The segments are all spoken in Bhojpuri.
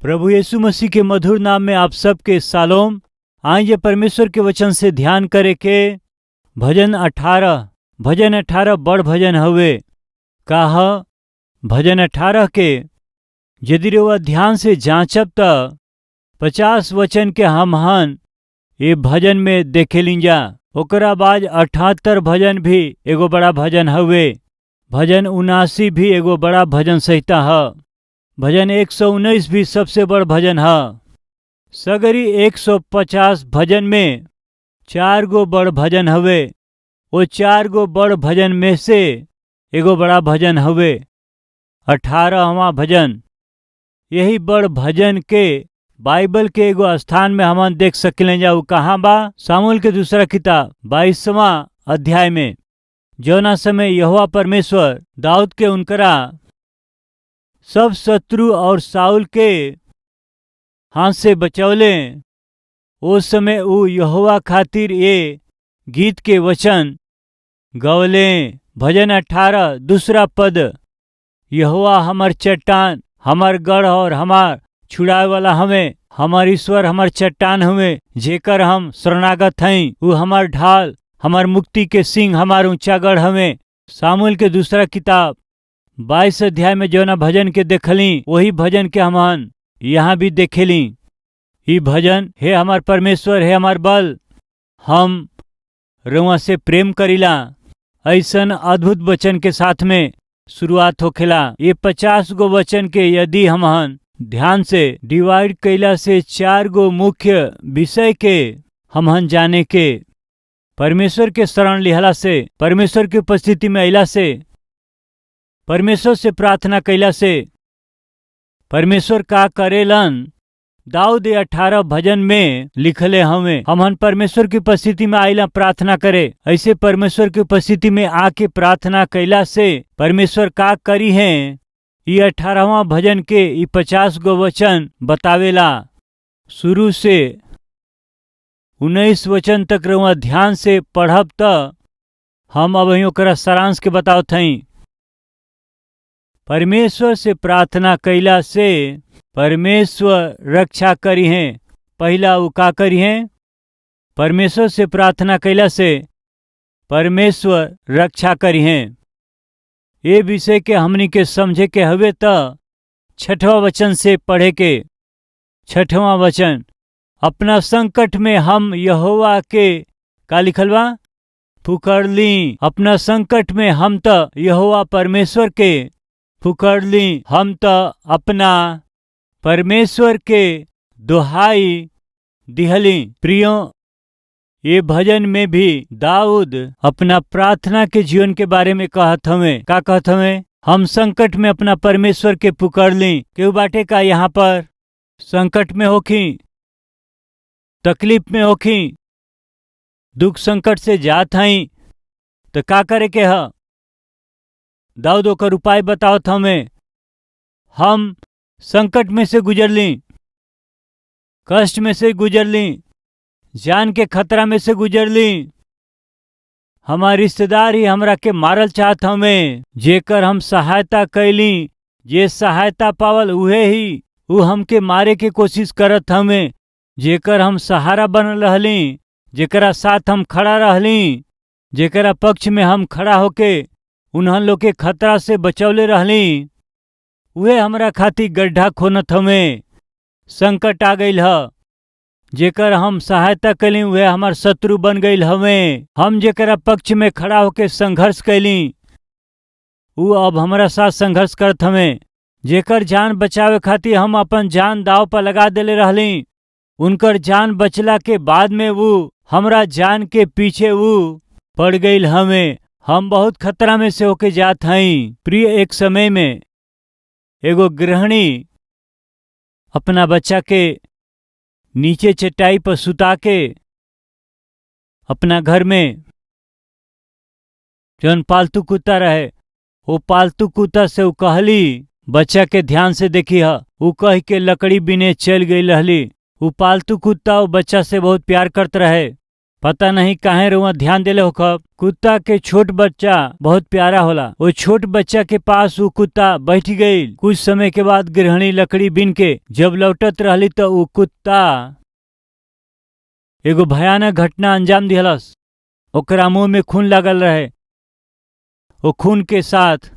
प्रभु यीशु मसीह के मधुर नाम में आप सबके सालोम। आइए परमेश्वर के वचन से ध्यान करे के भजन 18। भजन 18 बड़ भजन हवे। काह भजन 18 के यदि रउआ ध्यान से जांचब त 50 वचन के हमहन ये भजन में देखेलिन जा। ओकरा बाद 78 भजन भी एगो बड़ा भजन हवे। भजन 79 भी एगो बड़ा भजन संहिता ह। भजन 119 भी सबसे बड़ भजन ह। सगरी 150 भजन में चार गो बड़ भजन हवे। वो चार गो बड़ भजन में से एगो बड़ा भजन हवे 18वां भजन। यही बड़ भजन के बाइबल के एगो स्थान में हमन देख सकिले जा। उ कहाँ बा? सामुएल के दूसरा किताब 22वां अध्याय में, जौना समय यहोवा परमेश्वर दाऊद के उनकरा सब शत्रु और साउल के हाथ से बचौले, ओ समय उ यहोवा खातिर ये गीत के वचन गवले। भजन 18 दूसरा पद, यहोवा हमर चट्टान, हमर गढ़ और हमार छुड़ावे वाला हवे, हमार ईश्वर हमर चट्टान हवे, जेकर हम शरणागत हई। उ हमार ढाल, हमार मुक्ति के सिंह, हमार ऊंचा गढ़ हवे। सामुएल के दूसरा किताब 22 अध्याय में जौना भजन के देखली, वही भजन के हमन यहाँ भी देखेली। ई भजन, हे हमार परमेश्वर, हे हमार बल, हम रउआ से प्रेम करीला, ऐसन अद्भुत वचन के साथ में शुरुआत होखेला। ये 50 गो वचन के यदि हमहन ध्यान से डिवाइड कैला से चार गो मुख्य विषय के हमहन जाने के, परमेश्वर के शरण लिहला से, परमेश्वर की उपस्थिति में अला से, परमेश्वर से प्रार्थना कैला से परमेश्वर का करेलन, दाऊद 18 भजन में लिखले हवे। हमहन परमेश्वर की उपस्थिति में आइला प्रार्थना करे। ऐसे परमेश्वर की उपस्थिति में आके प्रार्थना कैला से परमेश्वर का करी है, ये 18वां भजन के ये 50 गो वचन बतावेला। शुरू से 19 वचन तक रउआ ध्यान से पढ़ब त हम अब ओकरा सारांश के बतावत हई। परमेश्वर से प्रार्थना कैला से परमेश्वर रक्षा करी हैं। पहला उ का करी हैं? परमेश्वर से प्रार्थना कैला से परमेश्वर रक्षा करी हैं। ये विषय के हमनी के समझे के हवे त छठवां वचन से पढ़े के। छठवां वचन, अपना संकट में हम यहोवा के का लिखल बा? पुकारली। अपना संकट में हम त यहोवा परमेश्वर के पुकारली, हम त अपना परमेश्वर के दुहाई दिहली। प्रियो, ये भजन में भी दाऊद अपना प्रार्थना के जीवन के बारे में कहत हवे। का कहत हवे? हम संकट में अपना परमेश्वर के पुकारली। केहू बाटे का यहाँ पर संकट में होखी, तकलीफ में होखी, दुख संकट से जात हई तो का करे के ह? दाऊद ओकर उपाय बतावत हमें। हम संकट में से गुजरली, कष्ट में से गुजरली, जान के खतरा में से गुजरली, हमार रिश्तेदार ही हमरा के मारल चाहत हमें, जेकर हम सहायता कैली, जे सहायता पावल उहे ही उ हमके मारे के कोशिश करत हमें, जेकर हम सहारा बनल रहली, जेकरा साथ हम खड़ा रहली, जेकरा पक्ष में हम खड़ा होके उन्हन लोग के खतरा से बचौले रहली, उहे हमरा खातिर गड्ढा खोनत हमें। संकट आ गईल ह, जेकर हम सहायता कैली उहे हमार शत्रु बन गईल हवे। हम जेकरा पक्ष में खड़ा होके संघर्ष कैली, उ अब हमरा साथ संघर्ष करत हवे। जेकर जान बचावे खातिर हम अपन जान दाव पर लगा देले रहली, उनकर जान बचला के बाद में वो हमरा जान के पीछे वो पड़ गईल हवे। हम बहुत खतरा में से होके जात हई। प्रिय, एक समय में एगो गृहिणी अपना बच्चा के नीचे चटाई पर सुता के अपना घर में जौन पालतू कुत्ता रहे, वो पालतू कुत्ता से उ कहली, बच्चा के ध्यान से देखी ह। उ कह के लकड़ी बिने चल गई रहली। उ पालतू कुत्ता वो बच्चा से बहुत प्यार करत रहे। पता नहीं काहे रुआ ध्यान देले होखब। कुत्ता के छोट बच्चा बहुत प्यारा होला। वो छोट बच्चा के पास वो कुत्ता बैठ गई। कुछ समय के बाद गृहिणी लकड़ी बीन के जब लौटत रहली तो वो कुत्ता एगो भयानक घटना अंजाम दिहलस। ओकरा मुंह में खून लागल रहे। वो खून के साथ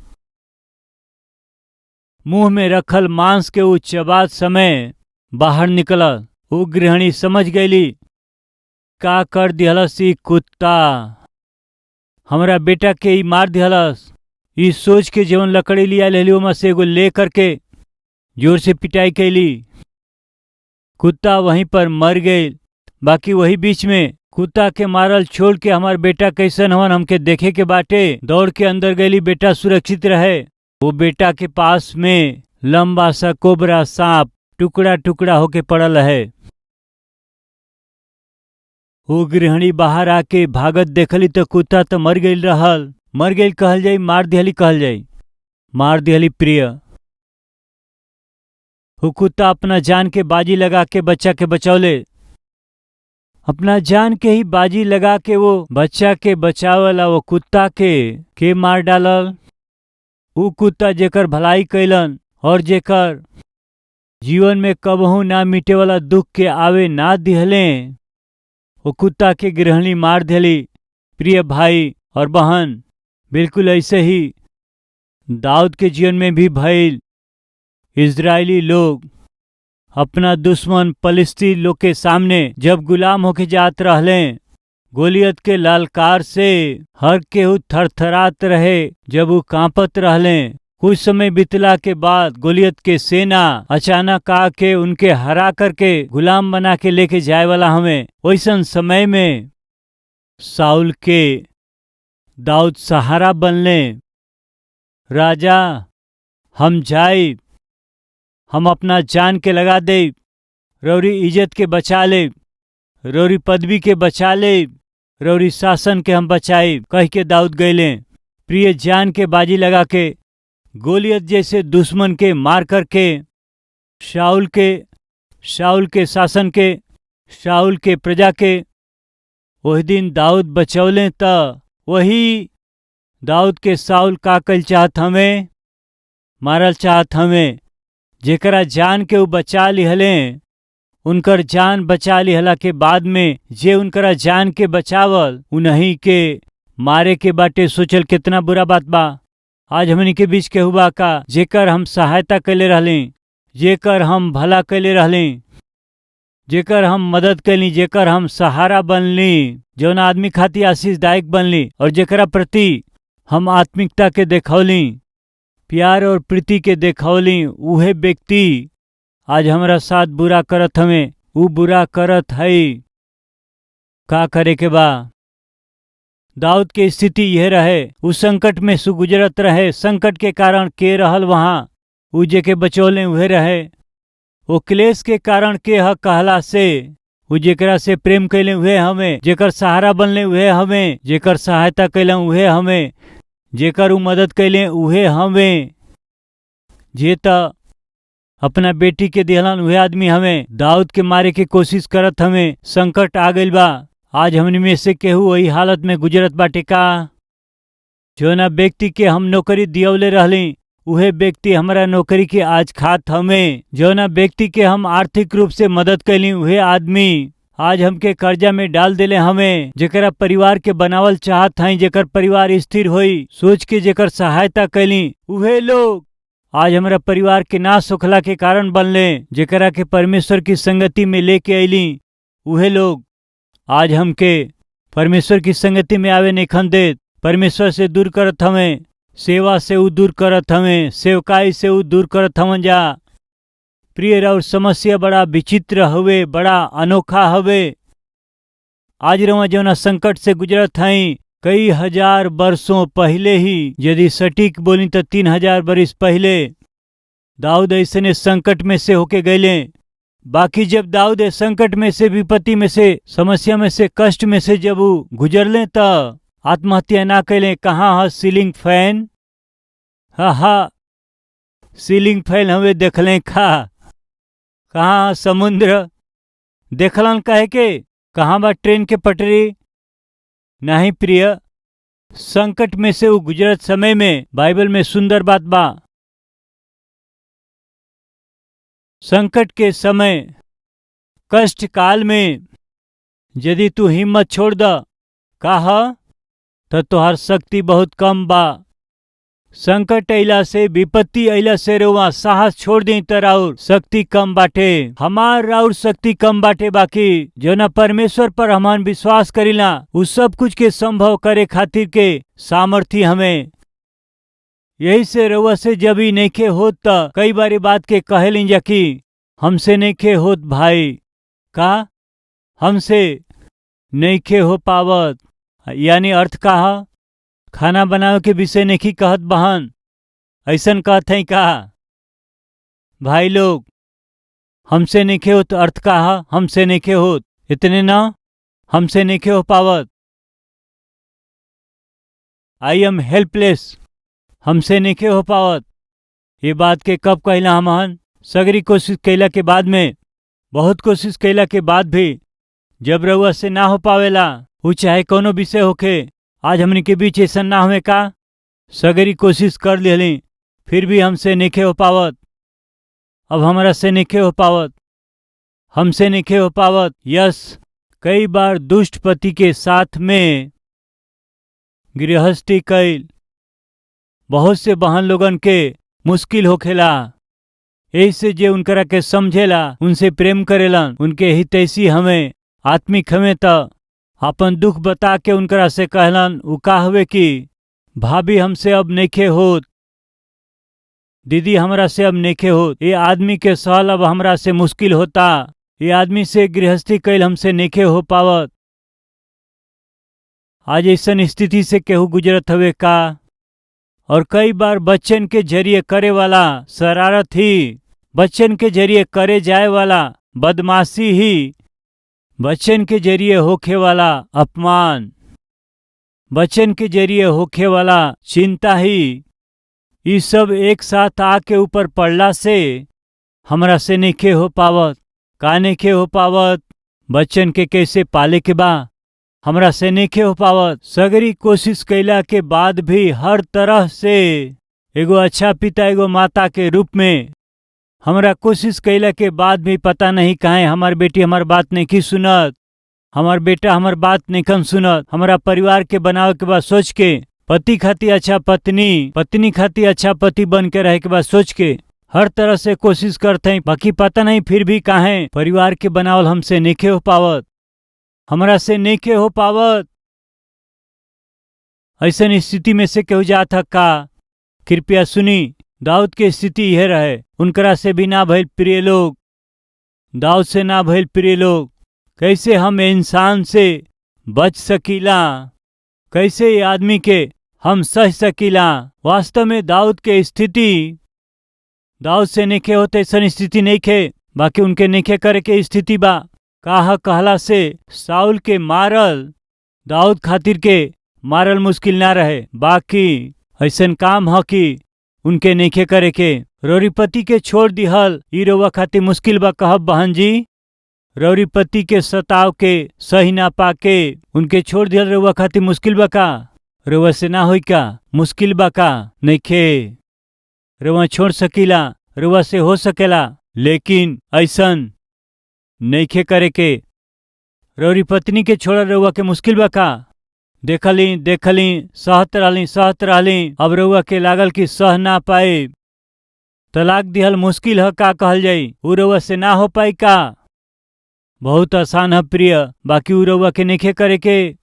मुंह में रखल मांस के ऊ चबात समय बाहर निकलल। वो गृहिणी समझ गईली का कर दिहलस ई कुत्ता, हमरा बेटा के ई मार दिहलस। ई सोच के जवन लकड़ी लिया लेली ओमा से एगो ले करके जोर से पिटाई कैली। कुत्ता वहीं पर मर गई। बाकी वही बीच में कुत्ता के मारल छोड़ के हमार बेटा कैसन हवन हमके देखे के बाटे, दौड़ के अंदर गईली। बेटा सुरक्षित रहे। वो बेटा के पास में लंबा सा कोबरा सांप टुकड़ा टुकड़ा होके पड़ल है। वो गृहिणी बाहर आके भागत देखली तो कुत्ता तो मर गई रहल। मर गई कहल जाई, मार दिहली कहल जाई, मार दिहली प्रिय। वो कुत्ता अपना जान के बाजी लगा के बच्चा के बचौले। अपना जान के ही बाजी लगा के वो बच्चा के बचावला वो कुत्ता के मार डालल। ऊ कुत्ता जेकर भलाई कैलन और जेकर जीवन में कबहू ना मिटे वाला दुख के आवे ना दिहले, वो कुत्ता के गृहिणी मार दिली। प्रिय भाई और बहन, बिल्कुल ऐसे ही दाऊद के जीवन में भी भइल। इजरायली लोग अपना दुश्मन पलिस्ती लोग के सामने जब गुलाम होके जात रहले, गोलियत के ललकार से हर केहू थरथरात रहे। जब वो कांपत रहले, कुछ समय बितला के बाद गोलियत के सेना अचानक आके उनके हरा करके गुलाम बना के लेके जाए वाला हमें। वैसन समय में साउल के दाऊद सहारा बनले। राजा हम जाए, हम अपना जान के लगा दे, रौरी इज्जत के बचा ले, रौरी पदवी के बचा ले, रौरी शासन के हम बचाए, कह के दाऊद गईले। प्रिय जान के बाजी लगा के गोलियत जैसे दुश्मन के मार करके शाउल के शासन के, शाउल के प्रजा के वही दिन दाऊद बचौले। त वही दाऊद के साउल का कल चाहत हमें, मारल चाहत हमें। जेकरा जान के उ बचा लिहले, उनकर जान बचा लिहला के बाद में जे उनकरा जान के बचावल उन्हीं के मारे के बाटे सोचल कितना बुरा बात बा। आज हमनी के बीच केहू बा का जेकर हम सहायता कैले रहली, जेकर हम भला कैले रहली, जेकर हम मदद कैली, जेकर हम सहारा बनली, जौन आदमी खातिर आशीषदायक बनली और जेकरा प्रति हम आत्मिकता के देखौली, प्यार और प्रीति के देखौली, उहे व्यक्ति आज हमरा साथ बुरा करत हमें, ऊ बुरा करत है। का करे के बा? दाऊद के स्थिति यह रहे, उ संकट में सुगुजरत रहे। संकट के कारण के रहल वहाँ, उ जे के बचौले उहे रहे। वो क्लेश के कारण के ह कहला से उ जेकरा से प्रेम कैले उहे हमें, जेकर सहारा बनले उहे हमें, जेकर सहायता कैले उहे हमें, जेकर उ मदद कैले उहे हमें, जे त अपना बेटी के दिहलन उहे आदमी हमें दाऊद के मारे के कोशिश करत हमें। संकट आ गइल बा। आज हमनी में से केहू वही हालत में गुजरत बाटे का? जौना व्यक्ति के हम नौकरी दियौले रहली, उहे व्यक्ति हमारा नौकरी के आज खात हमें। जौना व्यक्ति के हम आर्थिक रूप से मदद कैली, उहे आदमी आज हमके कर्जा में डाल देले हमें। जेकरा परिवार के बनावल चाहत हई, जेकर परिवार स्थिर होई सोच के जेकर सहायता कैली, उहे लोग आज हमारा परिवार के नाश होखला के कारण बनले। जेकरा के परमेश्वर की संगति में लेके अली, उहे लोग आज हमके परमेश्वर की संगति में आवे नहीं देत। परमेश्वर से दूर करत हमें, सेवा से ऊ दूर करत हमें, सेवकाई से ऊ दूर करत हवन जा। प्रिय और समस्या बड़ा विचित्र हवे, बड़ा अनोखा हवे। आज रवा जौना संकट से गुजरत हई, कई हजार वर्षों पहले ही, यदि सटीक बोली तो 3000 बरिस पहले दाऊद ऐसने संकट में से होके गए। बाकी जब दाऊद संकट में से, विपत्ति में से, समस्या में से, कष्ट में से जब वो गुजरले त आत्महत्या ना कैले। कहाँ ह सीलिंग फैन? हा हा, सीलिंग फैन हमें देखले खा। कहाँ समुद्र देखलन? कहे के कहाँ बा ट्रेन के पटरी? नहीं प्रिय, संकट में से वो गुजरत समय में बाइबल में सुंदर बात बा। संकट के समय, कष्ट काल में यदि तू हिम्मत छोड़ द काह त तोहार शक्ति बहुत कम बा। संकट अइला से, विपत्ति अइला से रउआ साहस छोड़ दी त राउर शक्ति कम बाटे। हमार राउर शक्ति कम बाटे, बाकी जोना परमेश्वर पर हमन विश्वास करीला उ सब कुछ के संभव करे खातिर के सामर्थ्य हमें। यही से रउआ से जब ई नइखे होत त कई बारी बात के कहेलिन जा कि हमसे नइखे होत भाई, का हमसे नइखे हो पावत। यानी अर्थ का ह? खाना बनावे के विषय नहीं कहत बहन, ऐसन कहत है का भाई लोग? हमसे नइखे होत अर्थ का ह? हमसे नइखे होत, इतने ना, हमसे नइखे हो पावत। I am helpless, हमसे नइखे हो पावत। ये बात के कब कहला हमहन? सगरी कोशिश कैला के बाद में, बहुत कोशिश कैला के बाद भी जब रउआ से ना हो पावेला, उ चाहे कोनो विषय होखे। आज हमनी के बीच ऐसा ना हुए का? सगरी कोशिश कर लिहली फिर भी हमसे नइखे हो पावत। अब हमरा से नइखे हो पावत, हमसे नइखे हो पावत। यस, कई बार दुष्ट पति के साथ में गृहस्थी कैल बहुत से बहन लोगन के मुश्किल होखेला। यही से जे उनकरा के समझेला, उनसे प्रेम करेलन, उनके हितैषी हमें, आत्मिक हमें, त अपन दुख बता के उनकरा से कहलन उ का हुए कि भाभी हमसे अब नइखे होत, दीदी हमरा से अब नइखे होत, ये आदमी के सहल अब हमरा से मुश्किल होता, ये आदमी से गृहस्थी कैल हमसे नइखे हो पावत। आज ऐसन स्थिति से केहू गुजरत हवे का? और कई बार बच्चन के जरिए करे वाला शरारत ही, बच्चन के जरिए करे जाए वाला बदमाशी ही, बच्चन के जरिए होखे वाला अपमान, बच्चन के जरिए होखे वाला चिंता ही, ये सब एक साथ आके ऊपर पड़ला से हमरा से नइखे हो पावत। का नइखे हो पावत? बच्चन के कैसे पाले के बा, हमरा से नइखे हो पावत। सगरी कोशिश कैला के बाद भी हर तरह से एगो अच्छा पिता, एगो माता के रूप में हमरा कोशिश कैला के बाद भी पता नहीं काहे हमार बेटी हमार बात नहीं सुनत, हमार बेटा हमार बात नहीं सुनत। हमारा परिवार के बनावे के बाद सोच के, पति खातिर अच्छा पत्नी, पत्नी खातिर अच्छा पति बन के रहे के बाद सोच के हर तरह से कोशिश करते हैं, बाकी पता नहीं फिर भी काहे परिवार के बनावल हमसे नइखे हो पावत, हमरा से नइखे हो पावत। ऐसन स्थिति में से केहू जात ह का? कृपया सुनी, दाऊद के स्थिति यह रहे, उनकरा से भी ना भइल प्रिय लोग, दाऊद से ना भइल प्रिय लोग। कैसे हम इंसान से बच सकीला? कैसे ये आदमी के हम सह सकीला? वास्तव में दाऊद के स्थिति, दाऊद से नइखे होते ऐसन स्थिति नइखे, बाकी उनके नइखे करे के स्थिति बा। काह कहला से साउल के मारल दाऊद खातिर के मारल मुश्किल ना रहे, बाकी ऐसन काम ह कि उनके नइखे करे के। रौरीपति के छोड़ दिहल ई रउआ खातिर मुश्किल बा कहब बहन जी? रौरीपति के सताव के सही ना पाके उनके छोड़ दिहल रउआ खातिर मुश्किल बा का? रउआ से ना होई का? मुश्किल बा का? नइखे। रउआ छोड़ सकीला, रउआ से हो सकेला, लेकिन ऐसन नइखे करे के। रौरी पत्नी के छोड़ल रउआ के मुश्किल बा का? देखली देखली, सहत रहली सहत रहली, अब रउआ के लागल कि सह ना पाए, तलाक दिहल मुश्किल ह का कहल जाई? उ रउआ से ना हो पाई का? बहुत आसान है प्रिय, बाकी उ रउआ के नइखे करे के,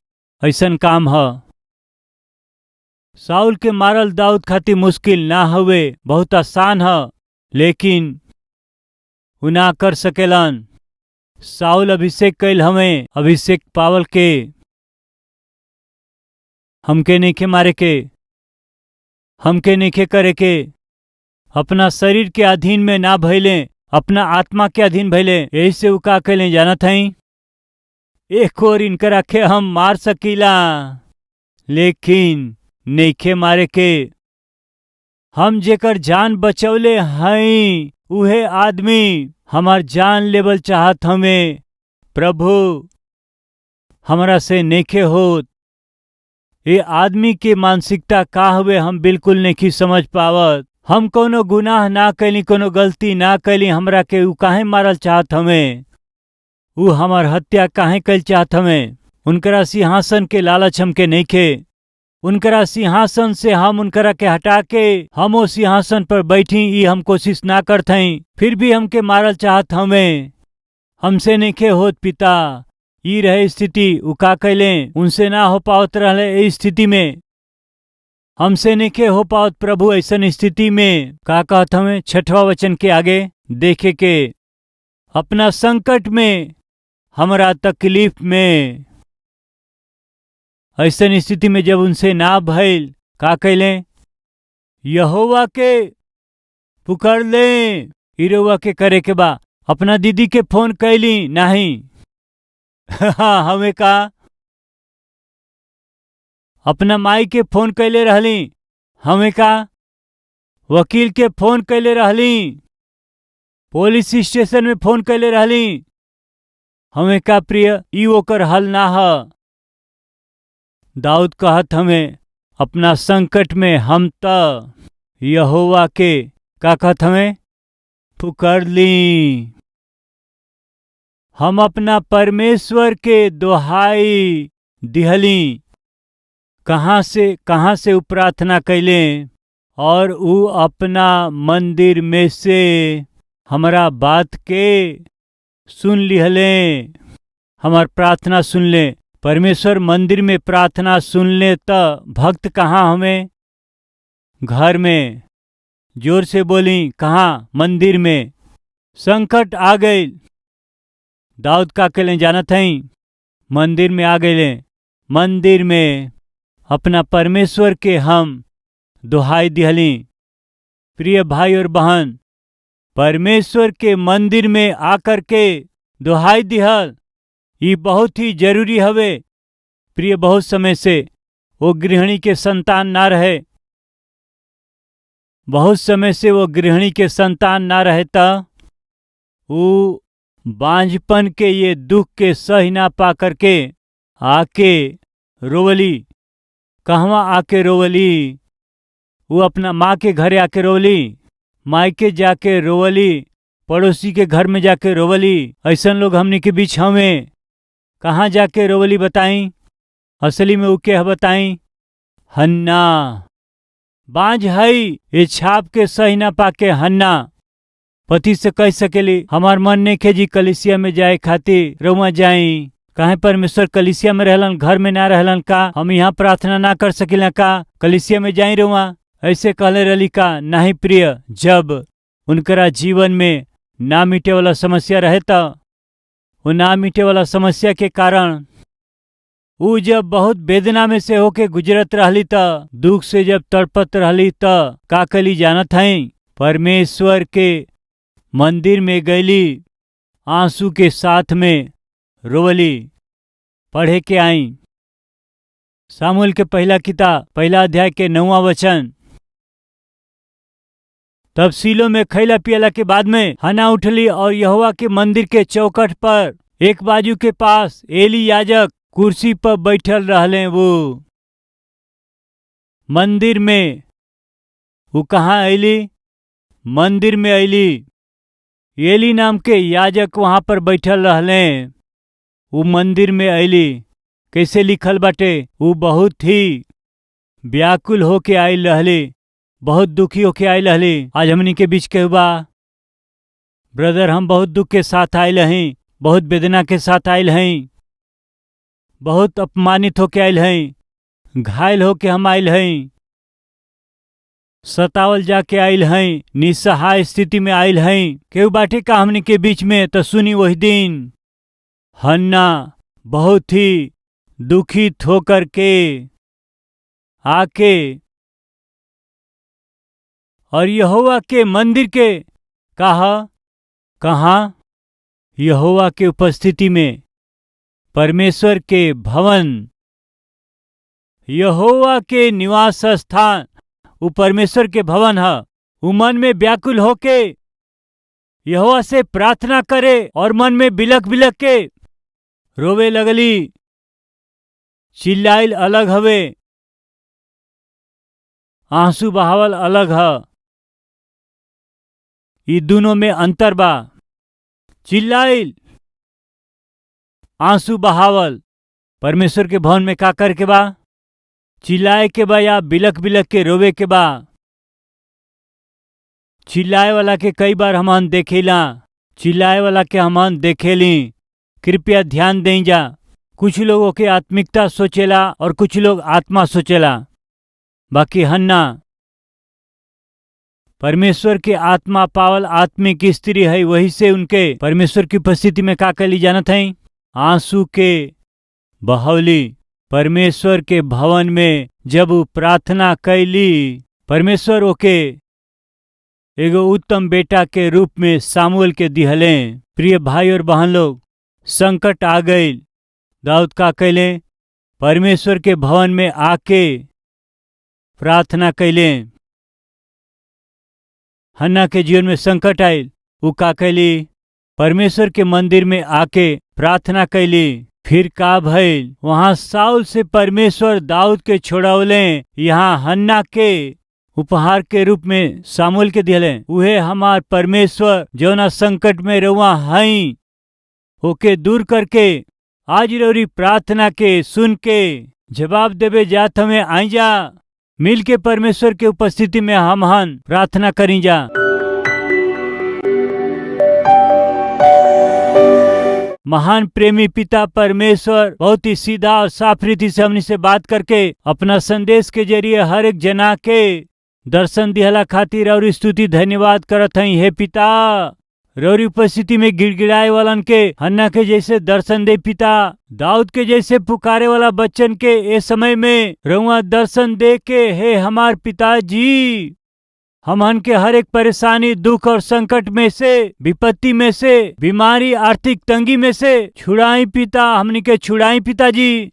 ऐसन काम ह। साउल के मारल दाऊद खातिर मुश्किल ना हवे, बहुत आसान ह, लेकिन उ ना कर सकेलन। साउल अभिषेक कैल हमें, अभिषेक पावल के हमके नइखे मारे के, हमके नइखे करे के। अपना शरीर के अधीन में ना भइले, अपना आत्मा के अधीन भइले। यही से उ का कैले जानत हई? एक और इनकरा के हम मार सकीला, लेकिन नइखे मारे के। हम जेकर जान बचौले हई उहे आदमी हमार जान लेवल चाहत हमें। प्रभु हमरा से नइखे होत। ये आदमी के मानसिकता का हुए हम बिल्कुल नहीं समझ पावत। हम कोनो गुनाह ना कैली, कोनो गलती ना कैली, हमरा के ऊ काहे मारल चाहत हमें? ऊ हमार हत्या काहे कैल चाहत हमें? उनकरा सिंहासन के लालच हमके नइखे। उनकरा सिंहासन से हम उनकरा के हटा के हम वो सिंहासन पर बैठी ई हम कोशिश ना करत हई, फिर भी हमके मारल चाहत हमें। हमसे नइखे होत पिता। ई रहे स्थिति। उ का कैले? उनसे ना हो पावत रहले। ए स्थिति में हमसे नइखे हो पावत प्रभु। ऐसन स्थिति में का कहत हमें? छठवा वचन के आगे देखे के, अपना संकट में, हमरा तकलीफ में, ऐसन स्थिति में जब उनसे ना भइल, का कैले? यहोवा के पुकार ले। इरोवा के करे के बा। अपना दीदी के फोन कैली नहीं। हमें का अपना माई के फोन कैले रहली, हमें का वकील के फोन कैले रहली, पुलिस स्टेशन में फोन कैले रहली, हमें का प्रिय, ई ओकर हल ना ह। दाऊद कहत हमें, अपना संकट में हम त यहोवा के का कहत हमें? पुकार ली। हम अपना परमेश्वर के दोहाई दिहली। कहाँ से उ प्रार्थना कैले? और उ अपना मंदिर में से हमरा बात के सुन लिहले, हमार प्रार्थना सुन ले। परमेश्वर मंदिर में प्रार्थना सुन ले त भक्त कहाँ हमें? घर में। जोर से बोली, कहाँ? मंदिर में। संकट आ गई, दाऊद का कैले जानत हई? मंदिर में आ गए। मंदिर में अपना परमेश्वर के हम दुहाई दिहली। प्रिय भाई और बहन, परमेश्वर के मंदिर में आकर के दुहाई दिहल ये बहुत ही जरूरी हवे। प्रिय, बहुत समय से वो गृहिणी के संतान ना रहे, बहुत समय से वो गृहिणी के संतान ना रहे त वो बांझपन के ये दुख के सही ना पा करके आके रोवली। कहवा आके रोवली? वो अपना माँ के घरे आके रोवली, मायके जाके रोवली, पड़ोसी के घर में जाके रोवली। ऐसन लोग हमनी के बीच हमें कहाँ जाके रोवली बताई? असली में उ के बताई? हन्ना बांझ हई, ये छाप के सही ना पाके हन्ना पति से कह सकेली, हमार मन नहीं खे जी कलिसिया में जाए खातिर, रउआ जाई। काहे परमेश्वर कलिसिया में रहलन, घर में ना रहलन का? हम यहाँ प्रार्थना ना कर सकिला का? कलिसिया में जाई रउआ, ऐसे कहले रली का? नहीं प्रिय, जब उनकरा जीवन में ना मिटे वाला समस्या रहे त वो ना मिटे वाला समस्या के कारण उ जब बहुत वेदना में से होके गुजरत रहली त, दुख से जब तड़पत रहली त का कली जानत हई? परमेश्वर के मंदिर में गईली, आंसू के साथ में रोवली। पढ़े के आई सामुएल के पहला किताब पहला अध्याय के 9वां वचन। तब सीलो में खैला पियला के बाद में हना उठली और यहोवा के मंदिर के चौखट पर एक बाजू के पास एली याजक कुर्सी पर बैठल रहले। वो मंदिर में वो कहाँ अली? मंदिर में अली। एली नाम के याजक वहां पर बैठल रहले। वो मंदिर में अली। कैसे लिखल बाटे? वो बहुत ही व्याकुल होके आयल रहली, बहुत दुखी होके आयल रहली। आज हमनी के बीच के बा ब्रदर, हम बहुत दुख के साथ आयल हई, बहुत वेदना के साथ आयल हई, बहुत अपमानित होके आयल हई, घायल होके हम आयल हई, सतावल जाके आयल हई, निसहाय स्थिति में आयल हई। केहू बाटे का हमनी के बीच में? तो सुनी, वही दिन हन्ना बहुत ही दुखित होकर के आके और यहोवा के मंदिर के कहा, कहाँ? यहोवा के उपस्थिति में, परमेश्वर के भवन, यहोवा के निवास स्थान, वो परमेश्वर के भवन है। वो मन में व्याकुल होके यहोवा से प्रार्थना करे और मन में बिलख बिलख के रोवे लगली। चिल्लाइल अलग हवे, आंसू बहावल अलग ह। ई दोनों में अंतर बा। चिल्लाइल, आंसू बहावल। परमेश्वर के भवन में का करे के बा? चिल्लाए के बा या बिलख बिलख के रोवे के बा? चिल्लाए वाला के कई बार हमन देखेला, चिल्लाए वाला के हमन देखेली। कृपया ध्यान दें जा। कुछ लोगों के आत्मिकता सोचेला और कुछ लोग आत्मा सोचेला। बाकी हन्ना परमेश्वर के आत्मा पावल आत्मिक स्त्री है, वही से उनके परमेश्वर की उपस्थिति में का कली जानत है? आंसू के बहौली। परमेश्वर के भवन में जब उ प्रार्थना कैली, परमेश्वर ओके एगो उत्तम बेटा के रूप में सामुएल के दिहले। प्रिय भाई और बहन लोग, संकट आ गई। दाऊद का कैले? परमेश्वर के भवन में आके प्रार्थना कैले। हन्ना के जीवन में संकट आयल, उ का कैली? परमेश्वर के मंदिर में आके प्रार्थना कैली। फिर का भइल? वहां साउल से परमेश्वर दाऊद के छोड़ौले, यहाँ हन्ना के उपहार के रूप में सामुएल के दिहले। उहे हमार परमेश्वर जौना संकट में रउआ हई ओके दूर करके आज रौरी प्रार्थना के सुन के जवाब देवे जात हमें। आई जा, मिल के परमेश्वर के उपस्थिति में हम हन प्रार्थना करी जा। महान प्रेमी पिता परमेश्वर बहुत ही सीधा और साफ रीति से हमनी से बात करके अपना संदेश के जरिए हर एक जना के दर्शन दिहला खातिर और स्तुति धन्यवाद करत हई। हे पिता, रौरी उपस्थिति में गिड़गिड़ाए वालन के हन्ना के जैसे दर्शन दे पिता, दाऊद के जैसे पुकारे वाला बच्चन के ए समय में रउआ दर्शन दे के हे हमार पिताजी, हमहन के हर एक परेशानी, दुख और संकट में से, विपत्ति में से, बीमारी, आर्थिक तंगी में से छुड़ाई पिता, हमनी के छुड़ाई पिताजी।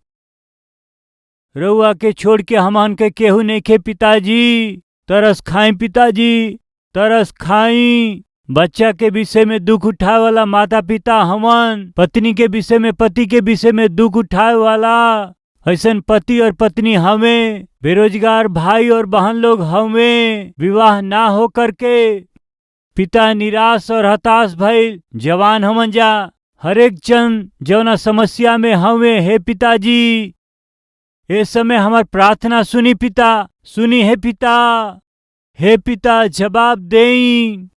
रउआ के छोड़ के हमहन के केहू नहीं खे पिताजी। तरस खाई पिताजी, तरस खाई। बच्चा के विषय में दुख उठाए वाला माता पिता हमन, पत्नी के विषय में, पति के विषय में दुख उठाए वाला ऐसन पति और पत्नी हमें, बेरोजगार भाई और बहन लोग हमें, विवाह ना हो करके पिता निराश और हताश भइल जवान हमन जा, हरेक जन जौना समस्या में हमें, हे पिताजी ए समय हमार प्रार्थना सुनी पिता, सुनी हे पिता, हे पिता जवाब देई।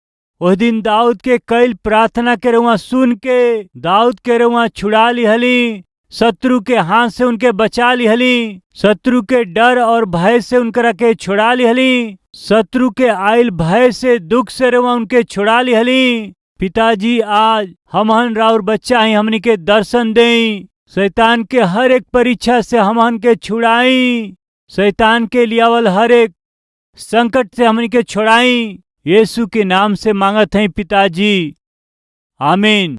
ओह दिन दाऊद के कैल प्रार्थना के रुआ सुन के दाऊद के रुआ छुड़ा लिहली, शत्रु के हाथ से उनके बचा लिहली, शत्रु के डर और भय से उनकरा के छुड़ा लिहली, शत्रु के आयल भय से, दुख से रुआ उनके छुड़ा लिहली। पिताजी आज हमहन राउर बच्चा ही, हमनी के दर्शन देई, शैतान के हर एक परीक्षा से हमहन के छुड़ाई, शैतान के लियावल हर एक संकट से हमनी के छुड़ाई। यीशु के नाम से मांगत हैं पिताजी, आमीन।